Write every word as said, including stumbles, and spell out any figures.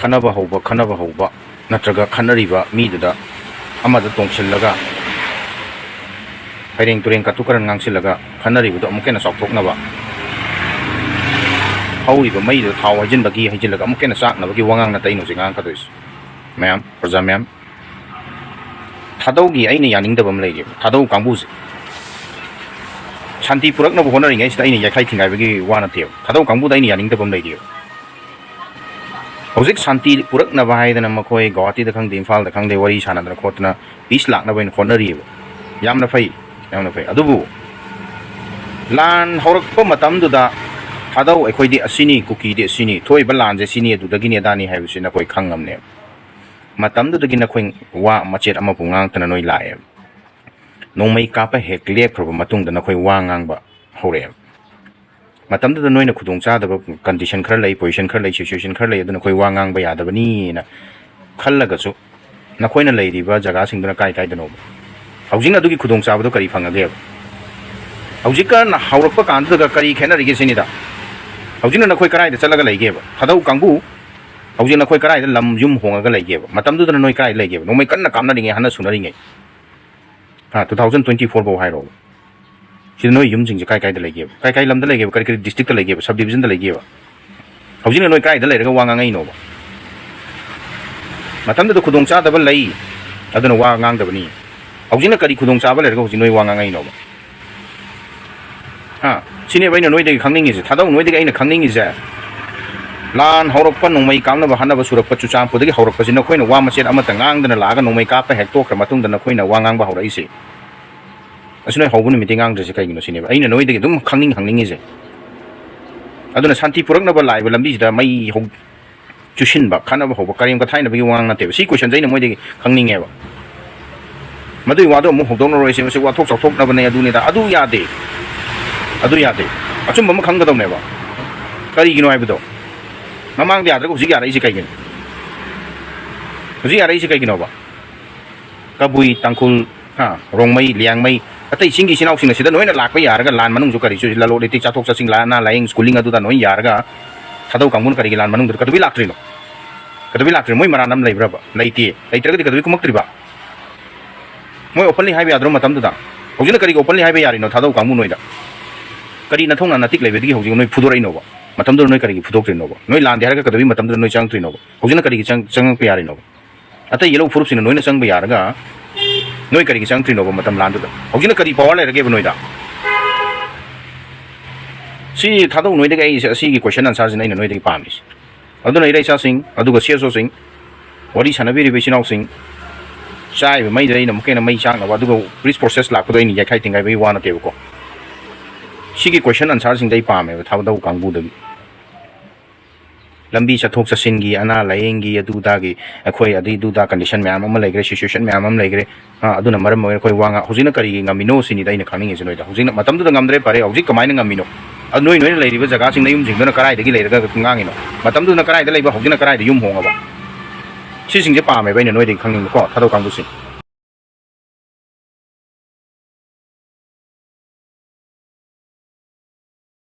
ꯈꯠꯅꯕ ꯍꯧꯕ, ꯈꯠꯅꯕ ꯍꯧꯕ, ꯅꯠꯇ꯭ꯔꯒ ꯈꯠꯅꯔꯤꯕ ꯃꯤꯗꯨꯗ ꯑꯃꯗ ꯇꯣꯡꯁꯤꯜꯂꯒ, ꯐꯩꯔꯦꯡ ꯇꯨꯔꯦꯡ ꯀꯇꯨ ꯀꯔꯟ ꯉꯥꯡꯁꯤꯜꯂꯒ ꯈꯠꯅꯔꯤꯕꯗꯣ ꯑꯃꯨꯛꯀ ꯍꯦꯟꯅ ꯆꯥꯎꯊꯣꯛꯅꯕ, ꯍꯧꯔꯤꯕ ꯃꯩꯗꯨꯗ ꯊꯥꯎ ꯍꯩꯖꯤꯟꯕꯒꯤ, ꯍꯩꯖꯤꯜꯂꯒ ꯑꯃꯨꯛꯀ ꯍꯦꯟꯅ ꯆꯥꯛꯅꯕꯒꯤ ꯋꯥꯉꯥꯡ ꯅꯠꯇꯦ ꯑꯩꯅ ꯍꯧꯖꯤꯛ ꯉꯥꯡꯉꯛꯀꯗꯣꯏꯁꯦ꯫ ꯃꯌꯥꯝ, ꯄ꯭ꯔꯖꯥ ꯃꯌꯥꯝ, ꯊꯥꯗꯧꯒꯤ ꯑꯩꯅ ꯌꯥꯅꯤꯡꯗꯕ ꯑꯃ ꯂꯩꯔꯤꯕ, ꯊꯥꯗꯧ ꯀꯥꯡꯕꯨꯁꯦ ꯁꯥꯟꯇꯤ ꯄꯨꯔꯛꯅꯕ ꯍꯣꯠꯅꯔꯤꯉꯩꯁꯤꯗ ꯑꯩꯅ ꯌꯥꯏꯈꯥꯏ ꯊꯤꯡꯒꯥꯏꯕꯒꯤ ꯋꯥ ꯅꯠꯇꯦꯕ꯫ ꯊꯥꯗꯧ ꯀꯥꯡꯕꯨꯗ ꯑꯩꯅ ꯌꯥꯅꯤꯡꯗꯕ ꯑꯃ ꯂꯩꯔꯤꯕ꯫ ꯍꯧꯖꯤꯛ ꯁꯥꯟꯇꯤ ꯄꯨꯔꯛꯅꯕ ꯍꯥꯏꯗꯅ ꯃꯈꯣꯏ ꯒꯧꯍꯥꯇꯤꯗ ꯈꯪꯗꯦ, ꯏꯝꯐꯥꯜꯗ ꯈꯪꯗꯦ, ꯋꯥꯔꯤ ꯁꯥꯟꯅꯗꯅ ꯈꯣꯠꯇꯅ ꯄꯤꯁ ꯂꯥꯛꯅꯕ ꯑꯣꯏꯅ ꯍꯣꯠꯅꯔꯤꯑꯕ꯫ ꯌꯥꯝꯅ ꯐꯩ, ꯌꯥꯝꯅ ꯐꯩ꯫ ꯑꯗꯨꯕꯨ ꯂꯥꯟ ꯍꯧꯔꯛꯄ ꯃꯇꯝꯗꯨꯗ ꯊꯥꯗꯧ ꯑꯩꯈꯣꯏꯗꯤ ꯑꯁꯤꯅꯤ, ꯀꯨꯀꯤꯗꯤ ꯑꯁꯤꯅꯤ, ꯊꯣꯛꯏꯕ ꯂꯥꯟꯁꯦ ꯁꯤꯅꯤ, ꯑꯗꯨꯗꯒꯤꯅꯤ, ꯑꯗꯥꯅꯤ ꯍꯥꯏꯕꯁꯤ ꯅꯈꯣꯏ ꯈꯪꯉꯝꯅꯦꯕ꯫ ꯃꯇꯝꯗꯨꯗꯒꯤ ꯅꯈꯣꯏ ꯋꯥ ꯃꯆꯦꯠ ꯑꯃꯐꯥꯎ ꯉꯥꯡꯗꯅ ꯅꯣꯏ ꯂꯥꯛꯑꯦꯕ꯫ ꯅꯣꯡꯃꯩ ꯀꯥꯞꯄ ꯍꯦꯛ ꯂꯦꯞꯈ꯭ꯔꯕ ꯃꯇꯨꯡꯗ ꯅꯈꯣꯏ ꯋꯥ ꯉꯥꯡꯕ ꯍꯧꯔꯛꯑꯦꯕ꯫ ꯃꯇꯝꯗꯨꯗ ꯅꯣꯏꯅ ꯈꯨꯗꯣꯡꯆꯥꯗꯕ condition ꯈꯔ ꯂꯩ, position ꯈꯔ ꯂꯩ, situation ꯈꯔ ꯂꯩ, ꯑꯗꯨ ꯅꯈꯣꯏ ꯋꯥ ꯉꯥꯡꯕ ꯌꯥꯗꯕꯅꯤꯅ ꯈꯜꯂꯒꯁꯨ ꯅꯈꯣꯏꯅ ꯂꯩꯔꯤꯕ ꯖꯒꯥꯁꯤꯡꯗꯨꯅ ꯀꯥꯏ ꯀꯥꯏꯗꯅꯣꯕ? ꯍꯧꯖꯤꯛꯅ ꯑꯗꯨꯒꯤ ꯈꯨꯗꯣꯡꯆꯥꯕꯗꯣ ꯀꯔꯤ ꯐꯪꯉꯒꯦꯕ? ꯍꯧꯖꯤꯛꯀ ꯍꯧꯔꯛꯄ ꯀꯥꯟꯗꯨꯗꯒ ꯀꯔꯤ ꯈꯦꯠꯅꯔꯤꯒꯦ ꯁꯤꯅꯤꯗ꯫ ꯍꯧꯖꯤꯛꯅ ꯅꯈꯣꯏ ꯀꯗꯥꯏꯗ ꯆꯠꯂꯒ ꯂꯩꯒꯦꯕ? ꯊꯥꯗꯧ ꯀꯥꯡꯕꯨ, ꯍꯧꯖꯤꯛ ꯅꯈꯣꯏ ꯀꯗꯥꯏꯗ ꯂꯝ ꯌꯨꯝ ꯍꯣꯡꯉꯒ ꯂꯩꯒꯦꯕ? ꯃꯇꯝꯗꯨꯗꯅ ꯅꯣꯏ ꯀꯗꯥꯏꯗ ꯂꯩꯒꯦꯕ? ꯅꯣꯡꯃꯩ ꯀꯟꯅ ꯀꯥꯞꯅꯔꯤꯉꯩ, ꯍꯥꯟꯅ ꯁꯨꯅꯔꯤꯉꯩ, ꯍꯥ, two thousand twenty four ꯐꯥꯎ ꯍꯥꯏꯔꯣꯕ꯫ ꯁꯤꯗ ꯅꯣꯏ ꯌꯨꯝꯁꯤꯡꯁꯦ ꯀꯥꯏ ꯀꯥꯏꯗ ꯂꯩꯒꯦꯕ? ꯀꯥꯏ ꯀꯥꯏ ꯂꯝꯗ ꯂꯩꯒꯦꯕ? ꯀꯔꯤ ꯀꯔꯤ district ꯂꯩꯒꯦꯕ? Sub division ꯗ ꯂꯩꯒꯦꯕ? ꯍꯧꯖꯤꯛꯅ ꯅꯣꯏ ꯀꯗꯥꯏꯗ ꯂꯩꯔꯒ ꯋꯥ ꯉꯥꯡꯉꯛꯏꯅꯣꯕ? ꯃꯇꯝꯗꯨꯗ ꯈꯨꯗꯣꯡꯆꯥꯗꯕ ꯂꯩ, ꯑꯗꯨꯅ ꯋꯥ ꯉꯥꯡꯗꯕꯅꯤ꯫ ꯍꯧꯖꯤꯛꯅ ꯀꯔꯤ ꯈꯨꯗꯣꯡꯆꯥꯕ ꯂꯩꯔꯒ ꯍꯧꯖꯤꯛ ꯅꯣꯏ ꯋꯥ ꯉꯥꯡꯉꯛꯏꯅꯣꯕ? ꯍꯥ? ꯁꯤꯅꯦꯕ ꯑꯩꯅ ꯅꯣꯏꯗꯒꯤ ꯈꯪꯅꯤꯡꯉꯤꯁꯦ, ꯊꯥꯗꯧ, ꯅꯣꯏꯗꯒꯤ ꯑꯩꯅ ꯈꯪꯅꯤꯡꯉꯤꯁꯦ꯫ ꯂꯥꯟ ꯍꯧꯔꯛꯄ, ꯅꯣꯡꯃꯩ ꯀꯥꯞꯅꯕ ꯍꯣꯠꯅꯕ ꯁꯨꯔꯛꯄ ꯆꯨꯔꯆꯥꯟꯄꯨꯔꯗꯒꯤ ꯍꯧꯔꯛꯄꯁꯤ ꯅꯈꯣꯏꯅ ꯋꯥ ꯃꯆꯦꯠ ꯑꯃꯠꯇ ꯉꯥꯡꯗꯅ ꯂꯥꯛꯑꯒ ꯅꯣꯡꯃꯩ ꯀꯥꯞꯄ ꯍꯦꯛ ꯇꯣꯛꯈ꯭ꯔ ꯃꯇꯨꯡꯗ ꯅꯈꯣꯏꯅ ꯋꯥ ꯉꯥꯡꯕ ꯍꯧꯔꯛꯏꯁꯦ꯫ ꯑꯁꯤ ꯅꯣꯏ ꯍꯧꯕ ꯅꯨꯃꯤꯠꯇꯩ ꯉꯥꯡꯗ꯭ꯔꯤꯁꯦ ꯀꯩꯒꯤꯅꯣ ꯁꯤꯅꯦꯕ ꯑꯩꯅ ꯅꯣꯏꯗꯒꯤ ꯑꯗꯨꯝ ꯈꯪꯅꯤꯡ ꯍꯪꯅꯤꯡꯉꯤꯁꯦ꯫ ꯑꯗꯨꯅ ꯁꯥꯟꯇꯤ ꯄꯨꯔꯛꯅꯕ ꯂꯥꯛꯏꯕ ꯂꯝꯕꯤꯁꯤꯗ ꯃꯩ ꯍꯧ-, ꯆꯨꯁꯤꯟꯕ, ꯈꯠꯅꯕ ꯍꯧꯕ, ꯀꯔꯦꯝ ꯀꯊꯥꯏꯅꯕꯒꯤ ꯋꯥꯉꯥꯡ ꯅꯠꯇꯦꯕ꯫ ꯁꯤ question ꯁꯦ ꯑꯩꯅ ꯃꯣꯏꯗꯒꯤ ꯈꯪꯅꯤꯡꯉꯦꯕ꯫ ꯃꯗꯨꯒꯤ ꯋꯥꯗꯣ ꯑꯃꯨꯛ ꯍꯧꯗꯣꯛꯅꯔꯣꯏꯁꯦ, ꯃꯁꯤ ꯋꯥꯊꯣꯛ ꯆꯥꯎꯊꯣꯛꯅꯕꯅꯦ, ꯑꯗꯨꯅꯤꯗ꯫ ꯑꯗꯨ ꯌꯥꯗꯦ, ꯑꯗꯨ ꯌꯥꯗꯦ꯫ ꯑꯆꯨꯝꯕ ꯑꯃ ꯈꯪꯒꯗꯕꯅꯦꯕ꯫ ꯀꯔꯤꯒꯤꯅꯣ ꯍꯥꯏꯕꯗꯣ꯫ ꯃꯃꯥꯡꯗ ꯌꯥꯗ꯭ꯔꯒ ꯍꯧꯖꯤꯛ ꯌꯥꯔꯛꯏꯁꯦ ꯀꯩꯒꯤꯅꯣ? ꯍꯧꯖꯤꯛ ꯌꯥꯔꯛꯏꯁꯦ ꯀꯩꯒꯤꯅꯣꯕ? ꯀꯕꯨꯏ, ꯇꯥꯡꯈꯨꯜ, ꯍꯥ, ꯔꯣꯡꯃꯩ, ꯂꯤꯌꯥꯡꯃꯩ, ꯑꯇꯩ ꯆꯤꯡꯒꯤ ꯏꯆꯤꯟ ꯏꯅꯥꯎꯁꯤꯡꯅ ꯁꯤꯗ ꯂꯣꯏꯅ ꯂꯥꯛꯄ ꯌꯥꯔꯒ, ꯂꯥꯟ ꯃꯅꯨꯡꯁꯨ ꯀꯔꯤꯁꯨ, ꯂꯂꯣꯟ ꯏꯇꯤꯛ, ꯆꯥꯊꯣꯛ ꯆꯠꯁꯤꯟ, ꯂꯥ-, ꯑꯅꯥ ꯂꯥꯏꯌꯦꯡ, schooling ꯑꯗꯨꯗ ꯂꯣꯏ ꯌꯥꯔꯒ, ꯊꯥꯗꯧ ꯀꯥꯡꯕꯨꯅ ꯀꯔꯤꯒꯤ ꯂꯥꯟ ꯃꯅꯨꯡꯗ ꯀꯩꯗꯧꯕꯩ ꯂꯥꯛꯇ꯭ꯔꯤꯅꯣ? ꯀꯩꯗꯧꯕꯩ ꯂꯥꯛꯇ꯭ꯔꯤꯅꯣ? ꯃꯣꯏ ꯃꯔꯥꯟ ꯑꯃ ꯂꯩꯕ꯭ꯔꯕ? ꯂꯩꯇꯦ꯫ ꯂꯩꯇ꯭ꯔꯒꯗꯤ ꯀꯩꯗꯧꯕꯩ ꯀꯨꯝꯃꯛꯇ꯭ꯔꯤꯕ? ꯃꯣꯏ openly ꯍꯥꯏꯕ ꯌꯥꯗ꯭ꯔꯣ ꯃꯇꯝꯗꯨꯗ? ꯍꯧꯖꯤꯛꯅ ꯀꯔꯤꯒꯤ openly ꯍꯥꯏꯕ ꯌꯥꯔꯤꯅꯣ ꯊꯥꯗꯧ ꯀꯥꯡꯕꯨ ꯅꯣꯏꯗ? ꯀꯔꯤ ꯅꯊꯧꯅ ꯅꯇꯤꯛ ꯂꯩꯕꯗꯒꯤ ꯍꯧꯖꯤꯛ ꯅꯣꯏ ꯐꯨꯗꯣꯔꯛꯏꯅꯣꯕ? ꯃꯇꯝꯗꯨꯗ ꯅꯣꯏ ꯀꯔꯤꯒꯤ ꯐꯨꯗꯣꯛꯇ꯭ꯔꯤꯅꯣꯕ? ꯅꯣꯏ ꯂꯥꯟꯗꯦ ꯍꯥꯏꯔꯒ ꯀꯩꯗꯧꯕꯩ ꯃꯇꯝꯗꯨꯗ ꯅꯣꯏ ꯆꯪꯉꯛꯇ꯭ꯔꯤꯅꯣꯕ? ꯍꯧꯖꯤꯛꯅ ꯀꯔꯤꯒꯤ ꯆꯪ-, ꯆꯪꯉꯛꯄ ꯌꯥꯔꯤꯅꯣꯕ? ꯑꯇꯩ yellow ꯐꯨꯔꯨꯞꯁꯤꯡꯅ ꯅꯣꯏꯅ ꯆꯪꯕ ꯌꯥꯔꯒ ꯅꯣꯏ ꯀꯔꯤꯒꯤ ꯆꯪꯉꯛꯇ꯭ꯔꯤꯅꯣꯕ ꯃꯇꯝ ꯂꯥꯟꯗꯨꯗ? ꯍꯧꯖꯤꯛꯅ ꯀꯔꯤ power ꯂꯩꯔꯒꯦꯕ ꯅꯣꯏꯗ? ꯁꯤ ꯊꯥꯗꯧ ꯅꯣꯏꯗꯒꯤ ꯑꯩ ꯑꯁꯤꯒꯤ question answerꯁꯤꯅ ꯑꯩꯅ ꯅꯣꯏꯗꯒꯤ ꯄꯥꯝꯃꯤꯁꯤ꯫ ꯑꯗꯨꯅ ꯏꯔꯩꯆꯥꯁꯤꯡ, ꯑꯗꯨꯒ CSOꯁꯤꯡ, ꯋꯥꯔꯤ ꯁꯥꯟꯅꯕꯤꯔꯤꯕ ꯏꯆꯤꯟ ꯏꯅꯥꯎꯁꯤꯡ, ꯆꯥꯏꯕ ꯃꯩꯗ ꯑꯩꯅ ꯑꯃꯨꯛꯀ ꯍꯦꯟꯅ ꯃꯩ ꯆꯥꯛꯅꯕ, ꯑꯗꯨꯒ peace process ꯂꯥꯛꯄꯗ ꯑꯩꯅ ꯌꯥꯏꯈꯥꯏ ꯊꯤꯡꯒꯥꯏꯕꯒꯤ ꯋꯥ ꯅꯠꯇꯦꯕꯀꯣ꯫ ꯁꯤꯒꯤ question answerꯁꯤꯡꯗ ꯑꯩ ꯄꯥꯝꯃꯦꯕ ꯊꯥꯗꯧ ꯀꯥꯡꯕꯨꯗꯒꯤ꯫ ꯂꯝꯕꯤ ꯆꯠꯊꯣꯛ ꯆꯠꯁꯤꯟꯒꯤ, ꯑꯅꯥ ꯂꯥꯌꯦꯡꯒꯤ, ꯑꯗꯨ ꯑꯗꯥꯒꯤ, ꯑꯩꯈꯣꯏ ꯑꯗꯩ ꯑꯗꯨ ꯑꯗꯥ condition ꯃꯌꯥꯝ ꯑꯃ ꯂꯩꯈ꯭ꯔꯦ, situation ꯃꯌꯥꯝ ꯑꯃ ꯂꯩꯈ꯭ꯔꯦ꯫ ꯑ, ꯑꯗꯨꯅ ꯃꯔꯝ ꯑꯣꯏꯔꯒ ꯑꯩꯈꯣꯏ ꯋꯥ ꯉꯥꯡ-, ꯍꯧꯖꯤꯛꯅ ꯀꯔꯤꯒꯤ ꯉꯝꯃꯤꯅꯣ ꯁꯤꯅꯤꯗ ꯑꯩꯅ ꯈꯪꯅꯤꯡꯉꯤꯁꯦ ꯅꯣꯏꯗ꯫ ꯍꯧꯖꯤꯛꯅ, ꯃꯇꯝꯗꯨꯗ ꯉꯝꯗ꯭ꯔꯦ, ꯐꯔꯦ, ꯍꯧꯖꯤꯛ ꯀꯃꯥꯏꯅ ꯉꯝꯃꯤꯅꯣ? ꯑꯗꯨ ꯅꯣꯏ, ꯅꯣꯏꯅ ꯂꯩꯔꯤꯕ ꯖꯒꯥꯁꯤꯡꯗ, ꯌꯨꯝꯁꯤꯡꯗꯨꯅ ꯀꯗꯥꯏꯗꯒꯤ ꯂꯩꯔꯒ ꯉꯥꯡꯉꯤꯅꯣ? ꯃꯇꯝꯗꯨꯗ ꯀꯗꯥꯏꯗ ꯂꯩꯕ, ꯍꯧꯖꯤꯛꯅ ꯀꯗꯥꯏꯗ ꯌꯨꯝ ꯍꯣꯡꯉꯕ? ꯁꯤꯁꯤꯡꯁꯦ ꯄꯥꯝꯃꯦꯕ ꯑꯩꯅ ꯅꯣꯏꯗꯒꯤ ꯈꯪꯅꯤꯡꯕꯀꯣ, ꯊꯥꯗꯧ ꯀꯥꯡꯕꯨꯁꯤꯡ꯫